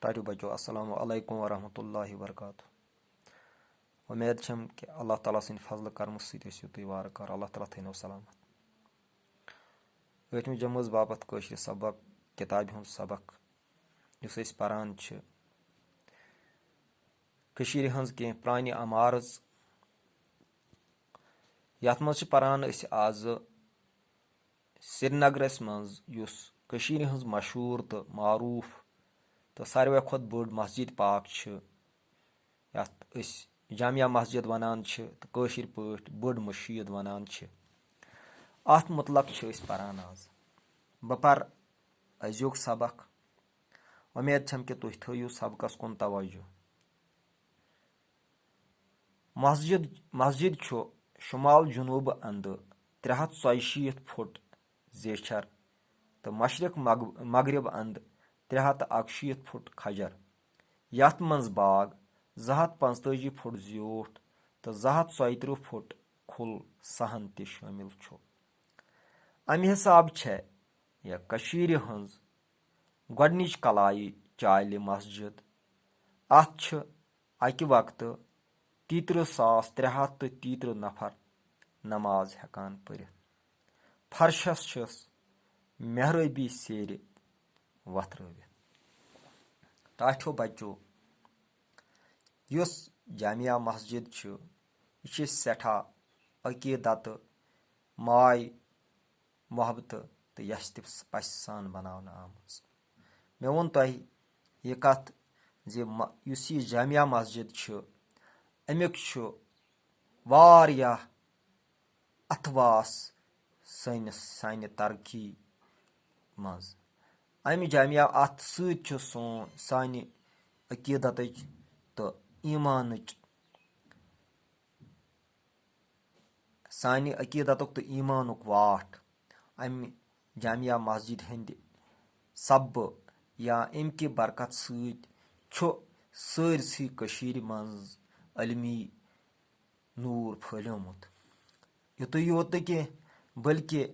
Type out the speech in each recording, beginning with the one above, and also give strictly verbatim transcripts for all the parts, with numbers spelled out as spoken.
ٹاٹھیو بچو، السلام علیکم ورحمۃ اللہ وبرکاتہ۔ وۄمید چھم کہِ اللہ تعالیٰ سٕنٛدِ فضلہٕ کرمہٕ سۭتۍ ٲسِو تُہۍ وارٕ کارٕ۔ اللہ تعالیٰ تھٲینو سلامت۔ ٲٹھمہِ جمٲژ باپتھ کٲشرِ سبق کِتابہِ ہُنٛد سبق یُس أسۍ پران چھِ، کٔشیٖرِ ہٕنٛز کینٛہہ پرٛانہِ عمارٕژ، یَتھ منٛز چھِ پران أسۍ آزٕ سرینگرس منٛز یُس کٔشیٖرِ ہٕنٛز مشہوٗر تہٕ معروٗف تہٕ ساروے کھۄتہٕ بٔڑ مسجد پاک چھِ، یَتھ أسۍ جامع مسجد وَنان چھِ تہٕ کٲشِر پٲٹھۍ بٔڑ مٔشیٖد وَنان چھِ، اَتھ مُتعلق چھِ أسۍ پَران آز۔ بہٕ پَرٕ أزیُک سبق۔ وۄمید چھَم کہِ تُہۍ تھٲیِو سبقَس کُن توجہ۔ مسجد، مسجد چھُ شمال جنوب اندٕ ترٛےٚ ہتھ ژۄیہِ شیٖتھ فُٹ زیچھر تہٕ مشرق مغ-، مغرب اندٕ ترٛےٚ ہتھ تہٕ اکشیٖتھ فُٹ کھجر، یتھ منٛز باغ زٕ ہتھ پنٛژتٲجی فُٹ زیوٗٹھ تہٕ زٕ ہتھ ژۄیہِ ترٕٛہ فُٹ کھُل صحن تہِ شٲمِل چھُ۔ امہِ حسابہٕ چھےٚ یہِ کٔشیٖرِ ہٕنٛز گۄڈٕنِچ کلایہِ چالہِ مسجد۔ اتھ چھِ اکہِ وقتہٕ تیترٕہ ساس ترٛےٚ ہتھ تہٕ تیترٕہ نفر نماز ہٮ۪کان پٔرِتھ۔ فرشس چھِس محرٲبی سیرِ وۄتھرٲوِتھ۔ ٹاٹھیو بچو، یُس جامع مسجد چھُ، یہِ چھِ سٮ۪ٹھاہ عقیدتہٕ، ماے محبتہٕ تہٕ یَژھِ تہٕ پَژھِ سان بناونہٕ آمٕژ۔ مےٚ ووٚن تۄہہِ یہِ کَتھ زِ م-، یُس یہِ جامع مسجد چھُ، اَمیُک چھُ واریاہ اَتھواس سٲنِس، سانہِ ترقی منٛز۔ اَمہِ جامع اَتھ سۭتۍ چھُ سون، سانہِ عقیدتٕچ تہٕ ایٖمانٕچ سانہِ عقیدتُک تہٕ ایٖمانُک واٹھ۔ اَمہِ جامع مسجد ہٕنٛدِ سببہٕ یا اَمہِ کہِ برکت سۭتۍ چھُ سٲرسٕے کٔشیٖرِ منٛز علمی نوٗر پھٔہلیومُت۔ یُتُے یوت نہٕ کینٛہہ، بلکہِ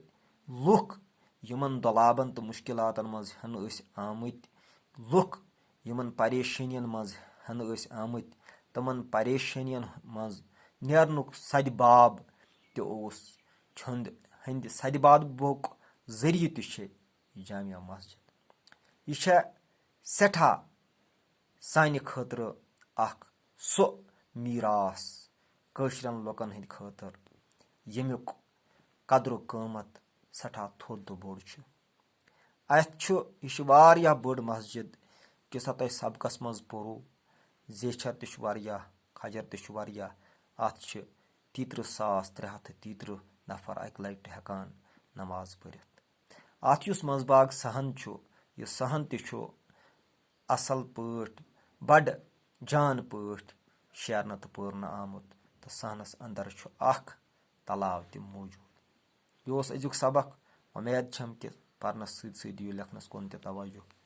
لُکھ یِمن دۄلابن تہٕ مُشکِلاتن منٛز ہٮ۪نہٕ ٲسۍ آمٕتۍ، لُکھ یِمن پریشٲنین منٛز ہٮ۪نہٕ ٲسۍ آمٕتۍ، تِمن پریشٲنین منٛز نیرنُک سدباب تہِ اوس چھُنٛد، ہٕنٛدِ سدبابُک ذٔریعہٕ تہِ چھِ یہِ جامع مسجد۔ یہِ چھےٚ سٮ۪ٹھاہ سانہِ خٲطرٕ اکھ سُہ میٖراث، کٲشرٮ۪ن لُکن ہٕنٛدِ خٲطرٕ، ییٚمیُک قدر و قۭمت سٮ۪ٹھاہ تھوٚد تہٕ بوٚڑ چھُ۔ اَتھ چھُ، یہِ چھِ واریاہ بٔڑ مسجد، یُس ہسا تۄہہِ سبقس منٛز پوٚرُو، زیچھر تہِ چھُ واریاہ، کھجر تہِ چھُ واریاہ۔ اَتھ چھِ تیترٕہ ساس ترٛےٚ ہتھ تہٕ تیترٕہ نفر اَکہِ لٹہِ ہٮ۪کان نماز پٔرِتھ۔ اَتھ یُس منٛزباگ صحن چھُ، یہِ صحن تہِ چھُ اَصٕل پٲٹھۍ، بَڑٕ جان پٲٹھۍ شیرنہٕ تہٕ پٲرنہٕ آمُت تہٕ صحنَس اندر چھُ اکھ تلاو تہِ موجود۔ یہِ اوس أزیُک سبق۔ وۄمید چھم کہِ پرنَس سۭتۍ سۭتۍ دِیِو لیکھنَس کُن تہِ توجہ۔